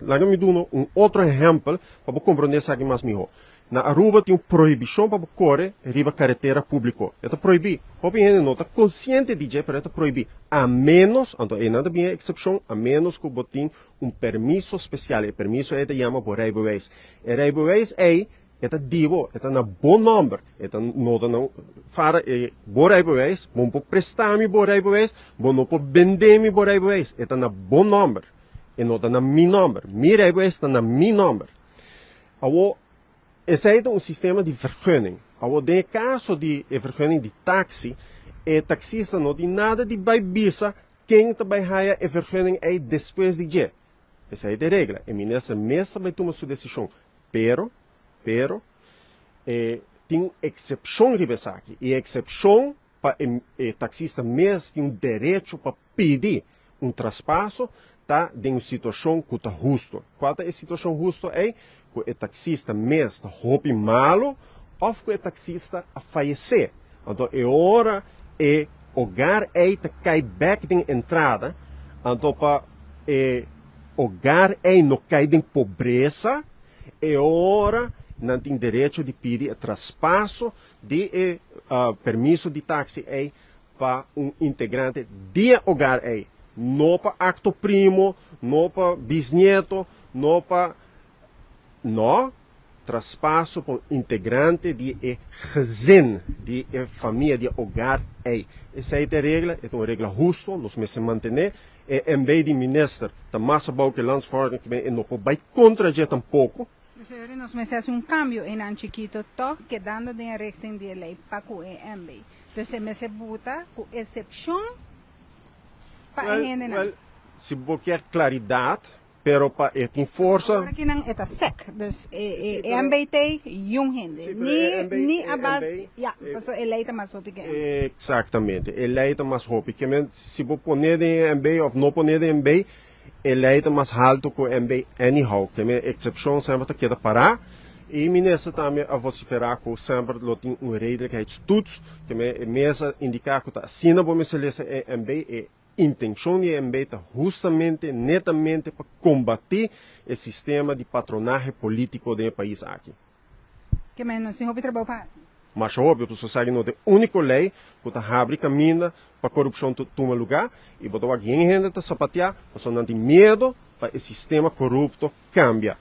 Laga mi duna un otro ehèmpel pa bo komprondé esaki mas mihó. Na Aruba tin un prohibishon pa bo kore riba karetera públiko. E ta prohibí. Hopi hende no ta konsiente di dje, pero e ta prohibí. A ménos, anto einan ta bin e eksepshon, a ménos ku bo tin un permiso spesial. E permiso ei ta yama bo rijbewijs. E rijbewijs ei e ta di bo, e ta na bo nòmber. E ta no ta na fara e bo rijbewijs, bo no por presta mi bo rijbewijs, bo no por bende mi bo rijbewijs. E ta na bo nòmber. E no ta na mi nòmber. Mi rijbewijs ta na mi nòmber. Awor, esei ta un sistema di vergunning. Awor, den e kaso di e vergunning di taksi, e taksista no tin nada di bai bisa ken ta bai haya e vergunning ei despues di dje. Esei ta e regla. E minister mes ta bai tuma su desishon. Pero, pero, e tin un eksepshon riba esaki. I e eksepshon pa e taksista mes tin un derecho pa pidi un traspaso ta den un situashon ku ta husto. Kua ta e situashon husto ei? Ku e taksista mes ta hopi malu òf ku e taksista a fayesé. Anto e ora e hogar ei ta kai bèk den entrada, anto pa e hogar ei no kai den pobresa, e ora nan tin derecho di pidi e traspaso di e permiso di taksi ei pa un integrante di e hogar ei, no pa akto primo, no pa bisnieto, no pa, no, traspaso pa un integrante di e gezin, di e famia, di e hogar ei. Esei ta e regla, e ta un regla husto, nos mester mantené. E MB di minister ta mas abou ku e landsverordening, e no por bai kontra dje tampoko. Señores, nos mester hasi un kambio einan chikito tòg kedando den e richting di e lei pa ku e MB. Dus e mester buta ku eksepshon pa e hendenan. Well, si bo kier klaridat, pero pa e tin forsa. Ora ki nan e ta sek. Dus e MB ta yun hende. Ni ni a base, ya, pasobra e lei ta mas hopi ke MB. Eksaktamente, e lei ta mas hopi. Ke men si bo pone den e MB òf no pone den e MB, E lei ta mas haltu ku MB anyhow, ke men eksepshon semper ta keda pará. I minister tambe a vosiferá ku semper lo tin un redelijkheidstoets, ke men e mes a indiká ku ta asina bo mester lesa e MB. E intenshon di e MB ta hustamente, netamente pa kombatí e sistema di patronahe polítiko den e pais aki. Ke men nos tin hopi trabou pa hasi. Masha hopi, pasobra esaki no ta e úniko lei ku ta habri kaminda pa korupshon tuma lugá i bo ta wak yen hende ta sapateá pasobra nan tin miedu pa e sistema korupto kambia.